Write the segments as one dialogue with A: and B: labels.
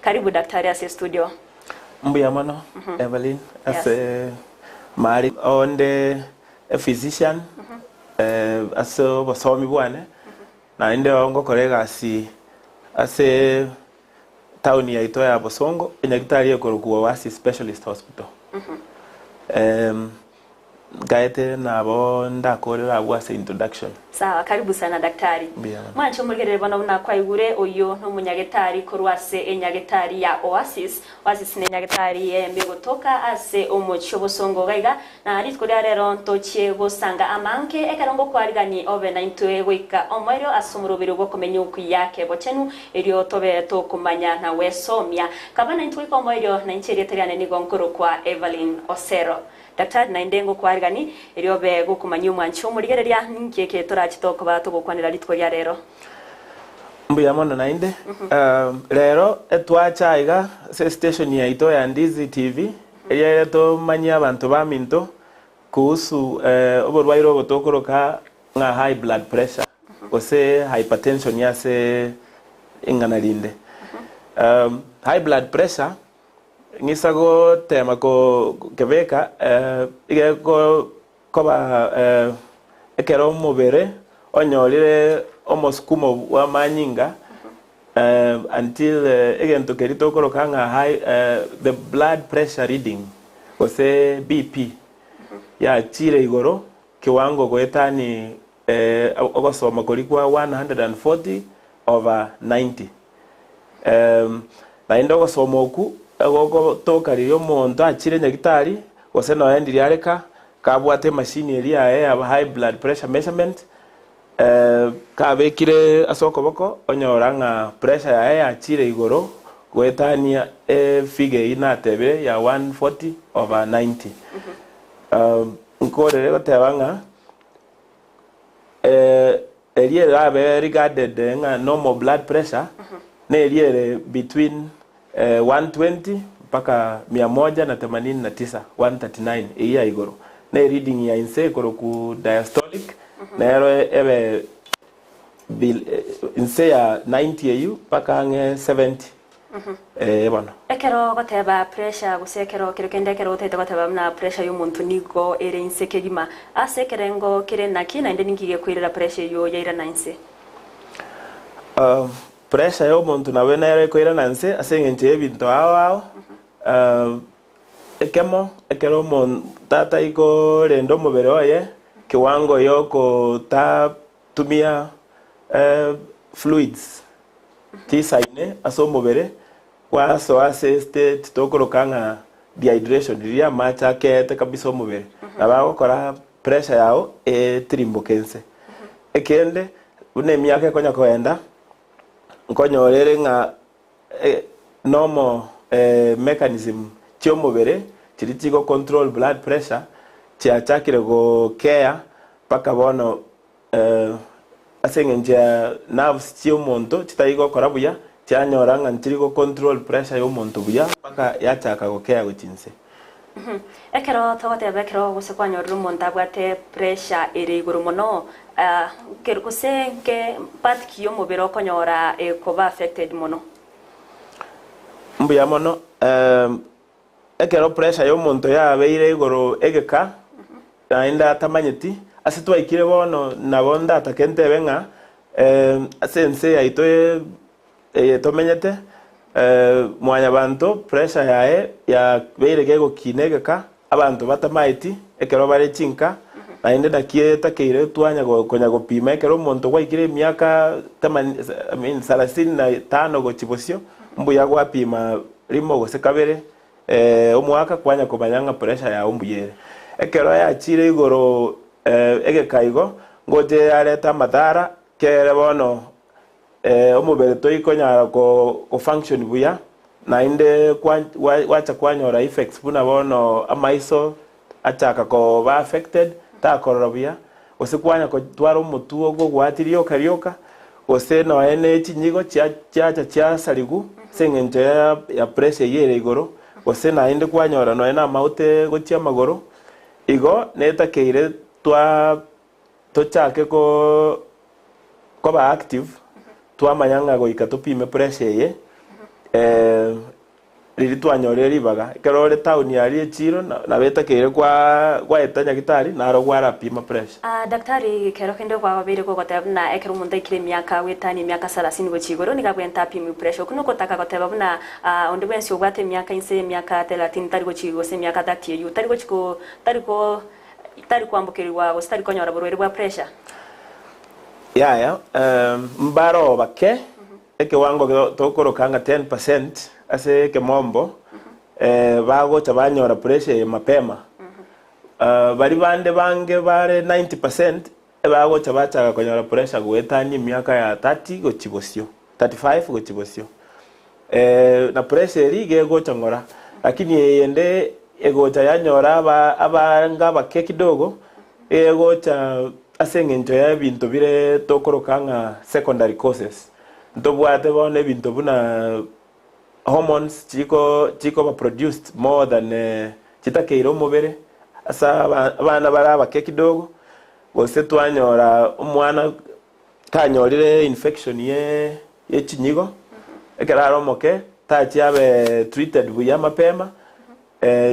A: Karibu daktari ase estudio.
B: Mbuya mono Evelyn ase mari onde a physician ase obosomi bwane naende ngokora egasi ase town yaito ya Bosongo enyagitari ekorokwa Oasis Specialist Hospital. Nkaete nabo ndakorere abwo ase introduction.
A: Sawa, karibu sana daktari.
B: Mbuya mono.
A: Mwanche omorigerere bono buna kwaigure, oyio nomonyagetari korwa ase enyagetari ya Oasis. Oasis nenyagetari eyemo egotoka ase omochie obosongo iga iga, na rituko ria rero ntochie gosanga amange ekero ngokwarigani obe naintwe goika omoerio ase omoroberi bw'okomenya okuya kebochenu, erio tobe tokomanya na gwesomia. Kaba naintwe goika omoerio, na inche erieta riane nigo nkorokwa Evelyn Osero. Daktari naende ngokwarigani, erio obe gokomanyia omwanchi omorigereria, ninki eke torache tokoba togokwanera rituko ria rero?
B: Mbuya mono naende. Rero etwacha aiga ase estation yaito ya Ndizi TV, eria ere tomanyie abanto baminto kuhusu oborwaire obo tokoroka ng'a high blood pressure gose hypertension ase ing'ana rinde. High blood pressure Ng'isa goteema kobeka iga koba ekero omobere onyorire omosukumo bw'amanyinga until egento keria tokoroka ng'a high the blood pressure reading gose BP yachire igoro kiwango goetani ogosoma koria kwa 140 over 90. Naende ogosoma okwo gogotoka riria omonto achire nyagitari, gose nonya ndiria are ka, kabwate emashini eria yaye ya high blood pressure measurement, kabekire ase okoboko, onyora ng'a pressure yaye yachire igoro goetania efigure eyio natebire ya 140 over 90. Nkorere goteba ng'a. Eria erabe regarded ng'a normal blood pressure neria ere between 120 mpaka mia moja na themanini na tisa, 139, eyio ya igoro. Na ereading ya inse ekorokwa diastolic nero ebe inse ya 90 eyio mpaka ang'e 70. Ee bono.
A: Ekero ogoteba pressure gose ekero kero kende ekero otagete goteba buna pressure y'omonto nigo ere inse kegima, ase ekerengo kere naki naende ninki gekoirera pressure eyio yairana inse?
B: Pressure y'omonto nabo nero ekoirana inse ase eng'encho y'ebinto ao ao, ekemo ekero omonto tatari korenda omobere oye kiwango yokotatumia fluids Tisaine ase omobere, gwasoa ase estate tokoroka ng'a dehydration, riria amache akeete kabisa omobere, nabo agokora pressure yao etirimboke inse. Ekende, buna emiaka ekonya koenda, nkonyora ere ng'a normal mechanism chia omobere chiria chigo control blood pressure, chiachakire gokea mpaka bono Ase engencho ya nerves chi'omonto chitari gokora buya, chianyora ng'a nchiri go control pressure y'omonto buya mpaka yachaka gokea gochia inse.
A: Ekero togoteba ekero gose kwanyorire omonto abwate pressure ere igoro mono, gose nke part ki y'omobere okonyora ekoba affected mono?
B: Mbuya mono. Ekero pressure y'omonto yabeire igoro egeka, naende atamanyeti, ase twaikire bono nabo ndatake ntebe ng'a ase ense yaito eye tomenyete, mwanyabanto pressure yaye yabeire gegokina egeka, abanto batamaeti ekero bare chinka, naende naki etakeire twanya konya gopima ekero omonto gwaikire emiaka tamani I mean salasini na tano gochia bosio, mbuya gwapima Rimo gose kabere omwaka kwanya komanya ng'a pressure yao mbuya ere. Ekero yachire igoro egeka igo, ngoche yareta amadhara kere bono omobere toikonyara ko function buya, naende gwacha kwanyora effects buna bono amaiso achaka koba affected, takorora buya, gose kwanya gotwara omotwe ogogoatia rioka rioka, gose nonya ne chinyigo chia chiacha chiasarigwa ase eng'encho ya ya pressure eyio ere igoro, gose naende kwanyora nonya na amaute gochia amagoro, igo netakeire twa tochake ko koba active, twamanya ng'a goika topime pressure eye. Riria twanyorire ribaga, ekero ore town aria echiro nabo etakeire kwa gwaeta nyagitari naro gwarapima pressure.
A: Ah daktari kero kende kwababeire gogoteba buna ekero omonto aikire emiaka goetania emiaka salasini gochia igoro nigo abwenerete apimwe pressure. Okwo nogotaka goteba buna onde bwensi obwate emiaka inse y'emiaka thelathini tari gochia gose emiaka thirty eywo tari gochia ko tari ko tari koambokerigwa gose tari konyora borwaire bwa pressure.
B: Yaya, mbaro bake Ekewango tokoroka ng'a 10% ase ekemombo bagocha banyora pressure eye mapema. Baria bande bange bare 90% ebagocha bachaka konyora pressure goetania emiaka ya 30 gochia bosio, 35 gochia bosio. Na pressure eria iga egocha ng'ora, lakini eyende egocha yanyora aba abange abake kidogo, Egocha ase engencho y'ebinto bire tokoroka ng'a secondary causes. Ntobwate bono ebinto buna hormones chiko chikoba produced more than chitakeire omobere ase abana bare abake kidogo, gose twanyora omwana tanyorire infection ye ye chinyigo, ekero are omoke tachia abe treated buya mapema.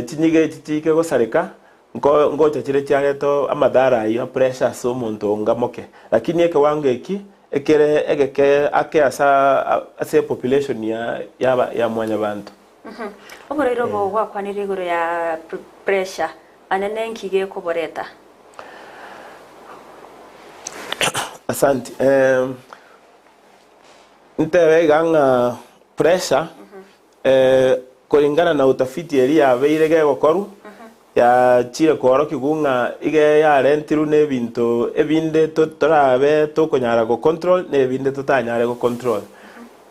B: Chinyigo echi chiike gosareka, nko ngocha chire chiareta amadhara ayio a pressure ase omonto onga moke. Lakini ekewango eki ekere egeke ake asa ase epopulation ya yaba ya mwanyabanto.
A: Oborwaire obo gwakwanire igoro ya pressure, anene nki gekoboreta?
B: Asanti. Ntebe iga ng'a pressure Kulingana na utafiti eria yabeire gegokorwa, yachire koorokigwa ng'a iga yarentirwe n'ebinto ebinde torabe tokonyara gocontrol na ebinde totanyare gocontrol.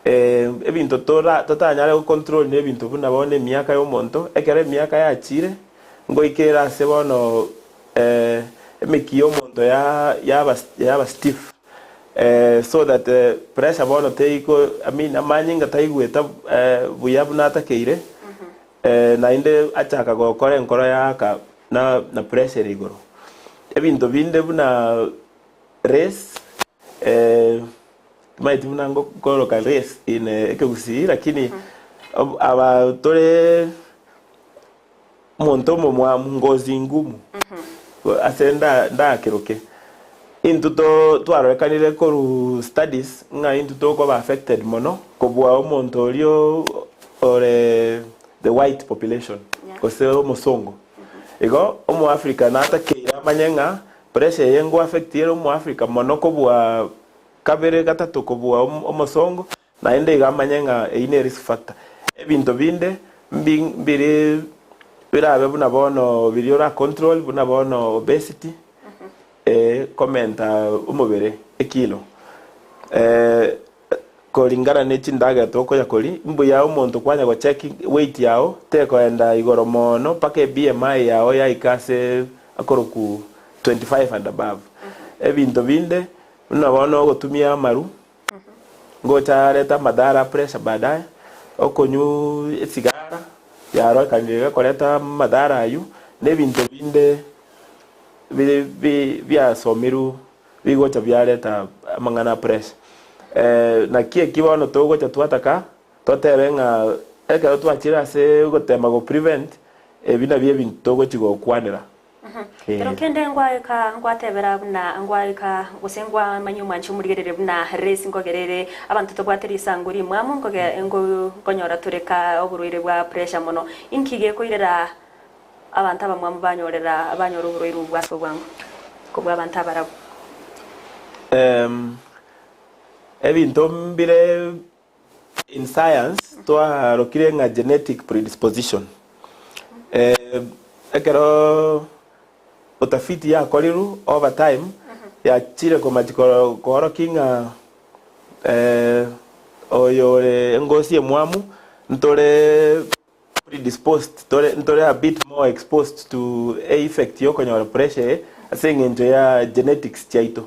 B: Ebinto totanyare gocontrol n'ebinto buna bono emiaka y'omonto, ekero emiaka yachire, ngoika ere ase bono emeki y'omonto yaba stiff. So that pressure bono teiko I mean amanyinga taigweta buya buna atakeire naende achaka gokora enkoro yaaka na na pressure ere igoro. Ebinto binde buna race timanyeti buna nkoroka race in ekegusii lakini aba tore Omonto omomwamu, ngozi ngumu, ase ndakeroke. Intwe twarorekanire korwa studies ng'a intwe tokoba affected mono kobua omonto oria ore the white population gose omosongo. Igo omoafrica natakeire amanye ng'a pressure eye ngo affect ere omoafrica mono kobua kabere gatato kobua omosongo. Naende iga amanye ng'a eyio ne risk factor. Ebinto binde mbi mbiri birabe buna bono biria ora control buna bono obesity komenta omobere ekilo koringana ne chindagera tokonya koria, mbuya omonto kwanya go check weight yao tekoenda igoro mono mpaka eBMI yao yaika ase akorokwa 25 and above. Ebinto binde buna bono ogotumia amaru. Ngocha arete amadhara a pressure baadaye, okonywa esigara yarorekanire gekoreta amadhara aywo, na ebinto binde bire bi biasomirwe bigocha biareta amang'ana a pressure. Naki eki bono togocha twataka totebe ng'a ekero twachire ase ogotema go prevent, ebi nabio ebinto togochi gokwanera.
A: Kero kende ngwaika ngwatebera buna ngwaika gose ngwamanyia omwanchi omorigereria buna race nkogera ere abanto tobwate risangu rimwamu nkoge nkonyora tore ka oborwaire bwa pressure mono. Inki gekoirera abanto abamwamu banyorera banyora oborwaire obwo ase obwango kobua abanto abarabu?
B: Ebinto mbire In science twarokire ng'a genetic predisposition. Ekero utafiti yakorirwe over time yachire komachi koorokia ng'a oyo ore engosi emwamu ntore predisposed tore ntore a bit more exposed to effect yokonyora pressure eye ase eng'encho ya genetics chiaito.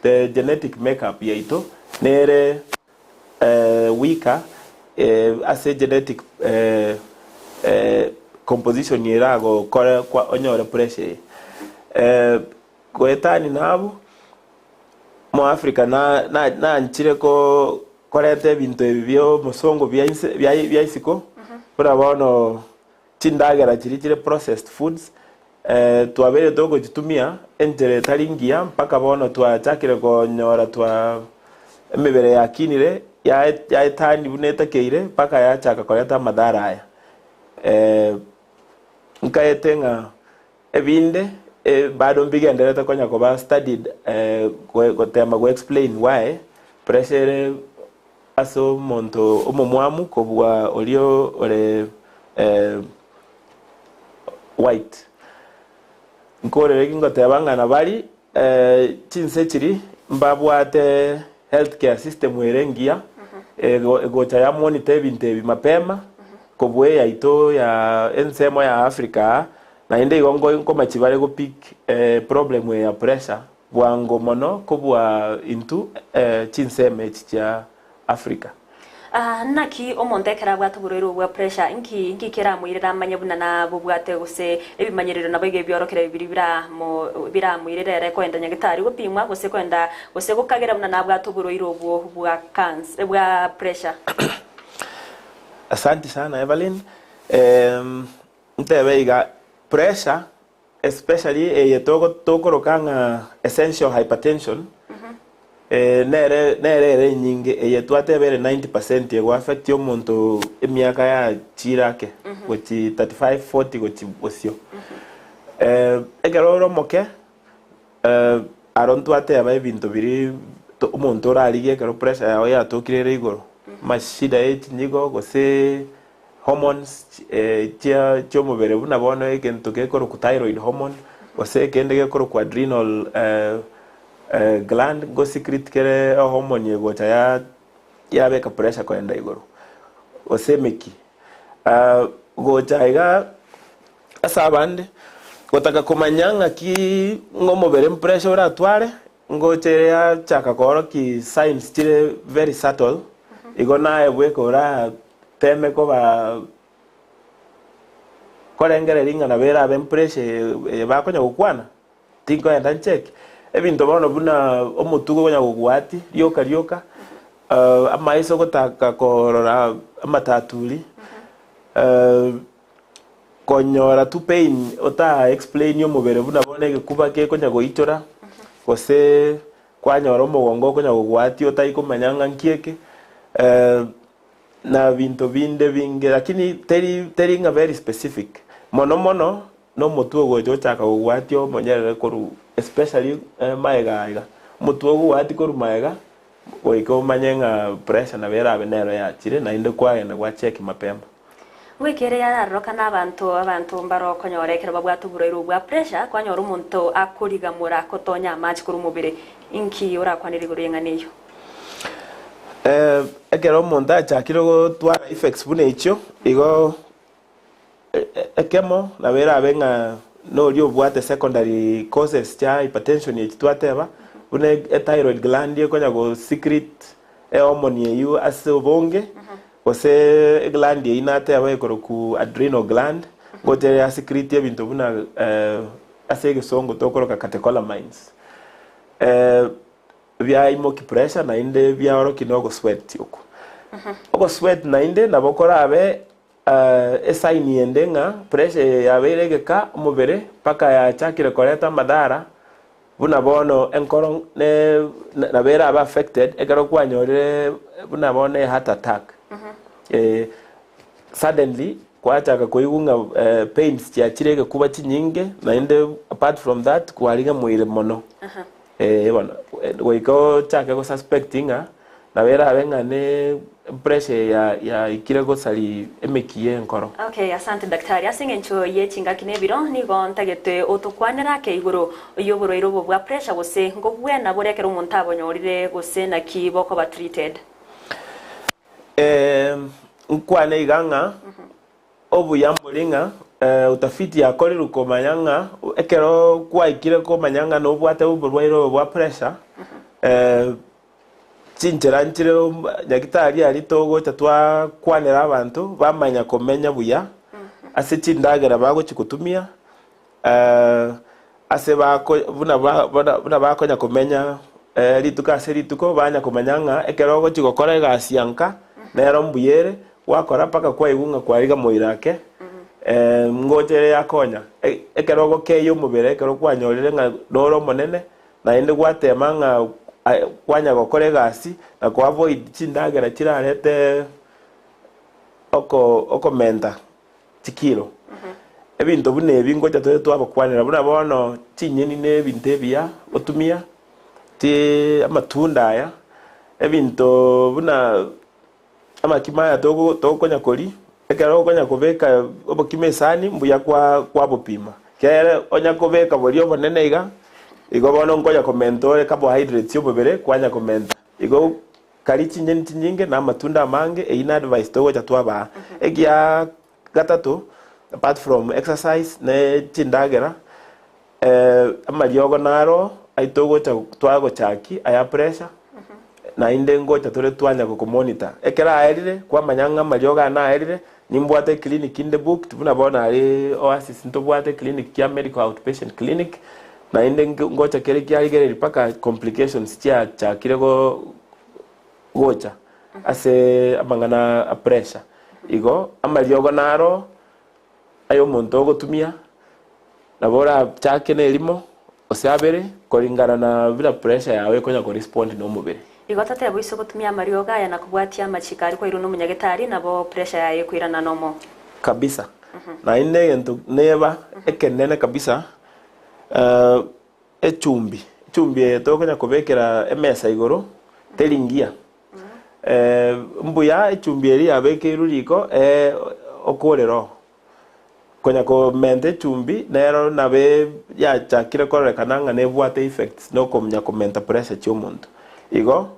B: The genetic makeup yaito nere weaker ase genetic composition eragokore onyore pressure eye. Goetani nabwo, Omoafrica nanchire ko. koreta ebinto ebi bia omosongo bia inse bia bia isiko, buna bono chindagera chiria chire processed foods, twabeire togochitumia enchera etari ngiya mpaka bono twachakire konyora twa emebere yakinire yae yaetani buna etakeire mpaka yachaka koreta amadhara aya. Nkaete ng'a ebinde bado mbigendererete konya koba studied gotema go explain why pressure ere ase omonto omomwamu kobua oria ore white. Nkorere ki ngoteba ng'a nabari chinse chiria mbabwate health care system ere engiya egocha ya monitor ebinto ebi mapema kobua eyaito ya ensemo ya Africa aa naende igo nkomachi bare go pick problem eye ya pressure bwango mono kobua intwe chinsemo echi chia Africa.
A: Naki omonto ekero abwate oborwaire obwo bwa pressure, inki inki keramoirere amanye buna nabobwate gose ebimanyererio nabo iga ebiorokererio biria biramo biramoirere ere koenda nyagetari gopimwa gose koenda gose gokagera buna nabwate oborwaire obwo bwa cancer bwa pressure?
B: Asanti sana Evelyn. Ntebe iga, pressure Especially eye tokoroka ng'a essential hypertension, nere nere ere enyinge eye twateba ere 90% ego affect omonto emiaka ya chire ake gochi 35, 40 gochi bosio. Ekero ore omoke aro ntwateba ebinto biria omonto orarigie ekero pressure yago yatokire ere igoro, amashida ye chinyigo gose Hormones chia chi'omobere buna bono egento gekorokwa thyroid hormone, gose ekende gekorokwa adrenal gland ngo secrete kere ehormone egocha ya yabeka pressure koenda igoro, gose emeki. Gocha iga ase abande, gotaka komanya ng'aki ng'a omobere pressure oratware, ngocha ere yachaka koorokia signs chire very subtle, igo naye bweka ora Teme koba korengereria ng'a nabo erabe empressure eye bakonya gokwana, tinkoenda ncheke. Ebinto bono buna omotugo okonya gogoatia rioka rioka, amaiso gotaka korora amataturi, konyora tu pain ota explain omobere buna bono egekuba kekonya goichora, gose kwanyora omogongo okonya gogoatia otari komanya ng'a nki eke. Na binto binde binge, lakini teri teri ng'a very specific. Mono mono, na omotwe ogocha ochaka gogwatia omonyerere korwa especially maega iga. Omotwe ogogwatia korwa maega, goika omanye ng'a pressure nabo erabe nero yachire naende kwagenda gwa check mapema.
A: Goika ere yararorokana abanto abanto mbare okonyora ekero babwate oborwaire obwo bwa pressure, kwanyora omonto akorigamora kotonya amache korwa omobere. Inki orakwanere igoro y'eng'ana eyio?
B: Ekero omonto achakire gotwara effects buna echio, igo ekemo nabo erabe ng'a noria obwate secondary causes chia hypertension echi twateba, buna ethyroid gland ekonya go secrete ehormone eywo ase obonge, gose egland eywo nateba ekorokwa adrenal gland, ngocha ere ya secrete ebinto buna ase egesongo tokoroka catecholamines. Biaimoki pressure naende biaorokia na ogosweat oko. Ogosweat naende nabo korabe esign ende ng'a pressure eye yabeire egeka omobere mpaka yachakire koreta amadhara buna bono enkoro ne nabo erabe affected ekero kwanyorire buna bono eheart attack. Suddenly kwachaka koigwa ng'a pains chiachire egekuba chinyinge naende apart from that kwarigemoire mono. Ee bono, goika ochake go suspect ng'a nabo erabe ng'a ne pressure eye ya yaikire gosari emeki ye enkoro.
A: Okay, asante daktari. Ase eng'encho ye chingaki na ebiro, nigo ntagete otokwanere ake igoro y'oborwaire obo bwa pressure gose nkobwena bore ekero omonto abonyorire gose naki bokoba treated.
B: Nkwane iga ng'a Obuya mbori ng'a utafiti yakorirwe komanya ng'a ekero kwaikire komanya ng'a nobwate oborwaire obo bwa pressure, chinchera nchire nyagitari aria togocha twakwanera abanto bamanya komenya buya ase chindagera bagochi gotumia, ase bako buna ba buna bakonya komenya. Rituko ase rituko banya komanya ng'a ekero ogochia gokora egasi ya nka nero mbuya ere, gwakora mpaka kwaigwa ng'a kwariga moira ake, ngocha ere yakonya. Ekero ogokeyia omobere ekero kwanyorire ng'a nore omonene, naende gwatema ng'a kwanya gokora egasi na ko avoid chindagera chirarete oko okomenta chikilo. Ebinto buna ebi ngocha tore twabakwanera buna bono chinyeni na ebinto ebiya otumia, ti amatunda aya, ebinto buna amakima aya togo tokonya koria, ekero okonya kobeka obokima esani mbuya kwa kwabopima, kere onya kobeka boria obonene iga, igo bono nkonya komenta ore carbohydrates omobere kwanya komenta. Igo Karia chinyeni chinyinge na amatunda amange, eyio na advice togocha twabaa. Ekia gatato, apart from exercise ne chindagera, amariogo naro ayio togocha twagochaki aya pressure, naende ngocha tore twanya gokomonitor. Ekero aerire, kwamanya ng'a amariogo aya naerire, nimbwate eclinic inde booked buna bono aria Oasis ntobwate eclinic kia medical outpatient clinic, Naende ngocha kere kiarigereria mpaka complications chiachakire gocha ase amang'ana a pressure. Igo amariogo naro aye omonto ogotumia, nabo orachake na erimo gose abere koringana na buna pressure yago ekonya korespond na omobere.
A: Igo totebe ase ogotumia amariogo aya na kobwatia amachiko aria kwairwe nomonyagetari, nabo pressure yaye ekoirana nomo.
B: Kabisa. Naende egento neba ekenene kabisa. Echumbi, echumbi eye tokonya kobekera emesa igoro teri ngiya. Mbuya echumbi eria yabekeirwe riko okorera oo. Konya komenta echumbi nero nabo yachakire kororekana ng'a nebwate effects na okonya komenta pressure chia omonto. Igo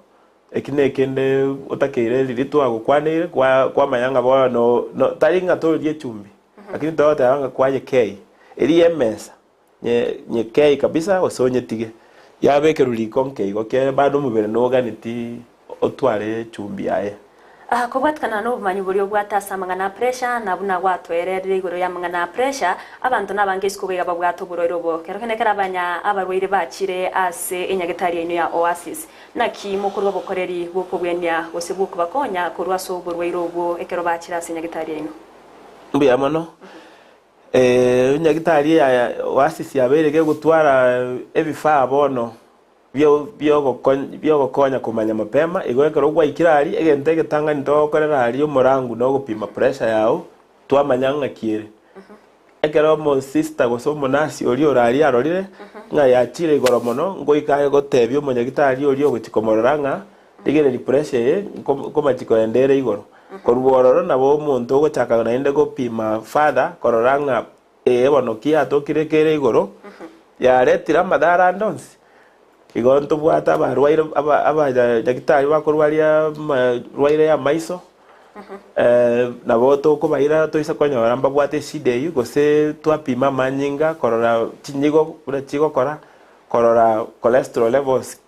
B: eki nekende otakeire riria twagokwaneire kwa kwamanya ng'a bono no tari ng'a toria echumbi. Lakini togoteba ng'a kwanyekei eria emesa, nye nyekei kabisa gose onyetige, yabekerwa riko nke igo ekiagera bado omobere noganeti otware echumbi yaye.
A: Ah, kobwatikana nobomanyi boria obwate ase amang'ana a pressure, na buna gwatoererire igoro y'amang'ana a pressure, abanto nabange isiko iga babwate oborwaire obo. Kero kende ekero abanya abarwaire bachire ase enyagetari yaino ya Oasis, naki mokorua obokoreri bw'okobwenia gose bw'okobakonya korwa ase oborwaire obwo ekero bachire ase enyagetari yaino?
B: Mbuya mono. Enyagitari eye ya Oasis yabeire gegotwara ebifaa bono biogokonya komanya mapema, igo ekero gwaikire aria, egento egetang'ani togokorera aria omorangu na ogopima pressure yao, twamanya ng'aki ere. Ekero omosister gose omonurse oria ore aria arorire, ng'a yachire igoro mono, ngoika aye gotebia omonyagitari oria ogochia komorora ng'a Rigereria pressure eye nkomachia koenda ere igoro. Korwa ororo nabo omonto ogochaka naende gopima further korora ng'a ee bono ki yatokire kere igoro, yaretire amadhara ande onsi. Igo ntobwate abarwaire aba abanyagitari bakorwaria amarwaire ya amaiso, nabo tokobaira toise konyora mbabwate eshida eywo gose twapima amanyinga korora chinyigo buna chigokora, korora cholesterol levels.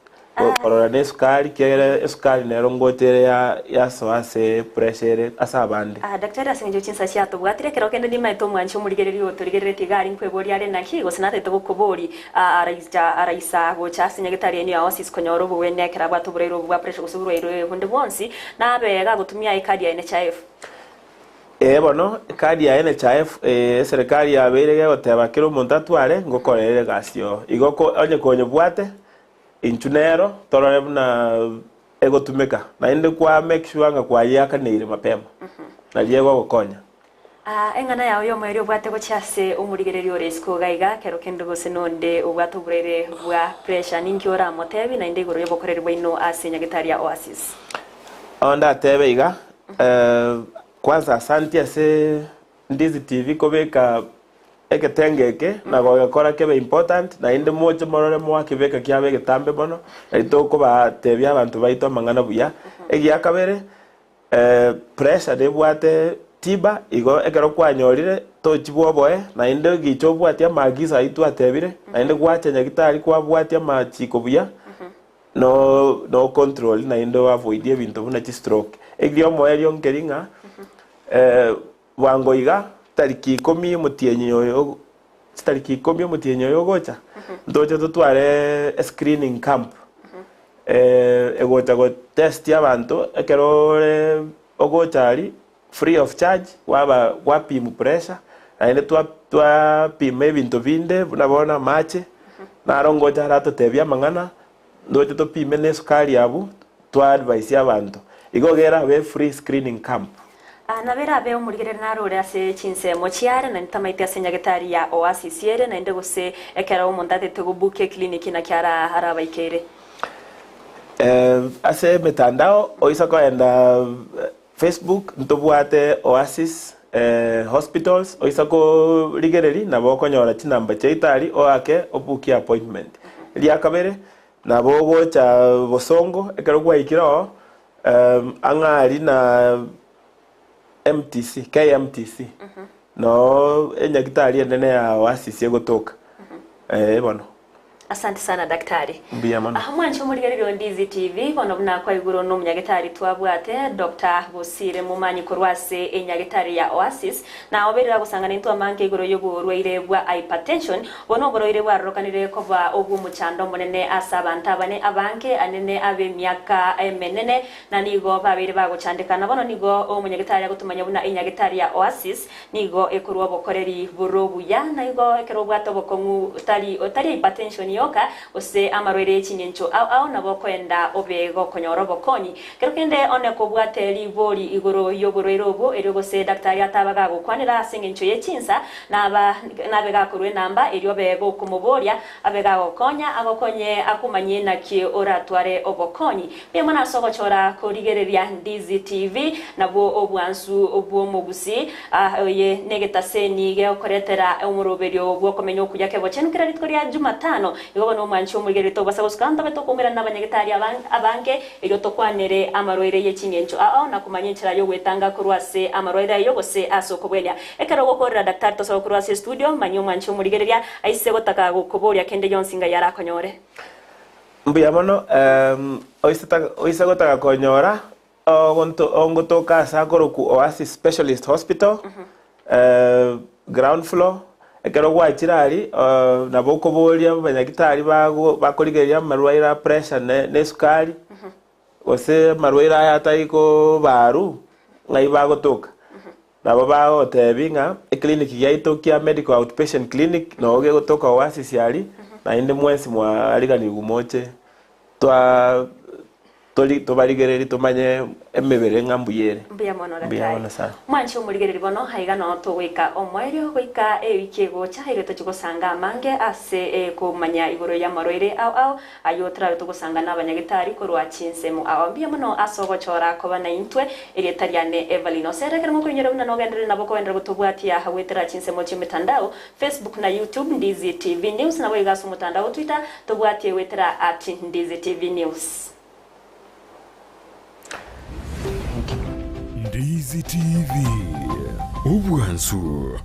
B: Korora nesukari, ekiagera esukari nero ngocha ere yasoa ase pressure ere ase abande.
A: Ah, Daktari ase eng'encho chinsa chiatobwatire, ekero kende nimaete omwanchi omorigereria otorigereretie iga aria nkweboria are naki, gose natagete gokobori, ah, araija araisa gocha ase nyagetari yaino ya Oasis konyora obogwenia ekero abwate oborwaire obo bwa pressure gose oborwaire bonde bwonsi, nabe gagotumia ekadi ya NHIF.
B: Ee bono, ekadi ya NHIF eserekari yabeire gegoteba kera omonto atware, ngokorere egasi oo. Igo ko onye konyebwate, Inchu nero torore buna egotumeka, naende kwa make sure ng'a kwayeakaneire mapema, nario egogokonya.
A: Aa, eng'ana yao y'omoerio obwate gochia ase omorigereria ore isiko iga iga, kero kende gose nonde obwate oborwaire bwa pressure, ninki oramotebi naende igoro y'obokoreri bwaino ase nyagetari ya Oasis?
B: Onde ndatebe iga, kwanza asanti ase Ndizi TV kobeka egetenge eke na gogekora kebe important naende moche morore mwakebeka kiabe egetambe mono nari tokobatebia abanto baito amang'ana buya. Egia kabere pressure nebwate tiba igo ekero kwanyorire tochibwa oboe naende gicha obwatie amaagizo ayio twatebire naende gwacha nyagitari kwabwatia amachiko buya no no control naende o avoid ebinto buna chistroke. Erio omoerio nkeri ng'a Bwango iga, tariki ikomi omotienyi oyo chitariki ikomi omotienyi oyo ogocha, ntoche totware escreening camp. Egocha gotesti abanto ekero ore ogocha aria free of charge kwaba gwapimwa pressure naende twa twapima ebinto binde buna bono amache naro ngocha aratotebie amang'ana ndoche topime na esukari abwo twa advise abanto. Igo iga erabe free screening camp.
A: Aa nabo erabe omorigereria narore ase chinsemo chiare, na ntamaete ase nyagetari ya Oasis ere, naende gose ekero omonto atete gobukia eclinic naki ara arabaikeire.
B: Ase emetandao oisa koenda Facebook ntobwate Oasis Hospitals oisa korigereria nabo okonyora chinamba chiaito aria oake obukie appointment. Eria kabere nabo ogocha bosongo ekero gwaikire oo ang'e aria na MTC, KMTC noo enyagitari enene ya Oasis egotoka eh bono.
A: Asante sana daktari.
B: Mbuya mono.
A: Aha mwanche omorigereria o Ndizi TV, bono buna kwaigure one omonyagetari twabwate Doctor Bosire Momanyi korwa ase enyagetari ya Oasis, na oberire agosangana intwe amange igoro y'oborwaire bwa hypertension, bono oborwaire bwarorokanire koba obw'omochando omonene ase abanto abane abange anene ab'emiaka emenene, na nigo babeire bagochandeka. Na bono nigo omonyagetari agotomanya buna enyagetari ya Oasis Nigo ekorwa obokoreri bore obuya, na igo ekero obwate obokong'u tari otari hypertension yoka, gose amarwaire ye ching'encho ao ao nabo okoenda obe gokonyora obokonyi. Kero kende one kobwate ribori igoro y'oborwaire obwo erio gose daktari ataba gagokwanera ase eng'encho ye chinsa, naba nabe gakorwa enamba erio obe gokomoboria abe gagokonya agokonye akomanyie naki oratware obokonyi. Mbuya mono ase ogochora korigereria Ndizi TV, nabwo obwansu bw'omogusii. Oye negetaseni gegokoretera omoroberio bw'okomenya okuya kebochenu kera rituko ria Jumatano. Igo bono omwanchi omorigereria tobasa gosuka ntobe tokoumerana nabanyagetari abange erio tokwanere amarwaire ye ching'encho ao na komanya enchera y'ogwetanga korwa ase amarwaire ayio gose ase okobwenia. Ekero ogokorera daktari tosoe korwa ase estudio, manya omwanchi omorigereria aise gotaka gokoboria kende gionsi ngai arakonyore.
B: Mbuya mono, oise gotaka konyora ongotoka ase akorokwa Oasis Specialist Hospital, ground floor, ekero gwachire aria nabo okoboria abanyagitari bakorigereria amarwaire a pressure na esukari, gose amarwaire aya atari kobarwa ng'ai bagotoka. Nabo bagotebia ng'a eclinic giaito kia Medical Outpatient Clinic noo gegotoka Oasis aria, naende mwensi mwariganigwe moche twa tori tobarigererie tomanye emebere ng'a mbuya ere.
A: Mbuya mono
B: Mbuya
A: daktari.
B: mono sana.
A: Mwanche omorigereria bono aiga noo togoika omoerio goika ewiki egocha erio tochie gosanga amange ase komanya igoro y'amarwaire ao ao Ayio torabe togosanga nabanyagetari korwa chinsemo ao. Mbuya mono ase ogochora koba naintwe. Erieta riane Evelyn. Osere ekero mokoinyora buna nogenderere nabo kogenderera gotobwatia goetera chinsemo chi'emetandao, Facebook na YouTube, Ndizi TV News, naboigo ase omotandao o Twitter, tobwatie goetera at Ndizi TV News.
C: Ndizi TV, obwansu.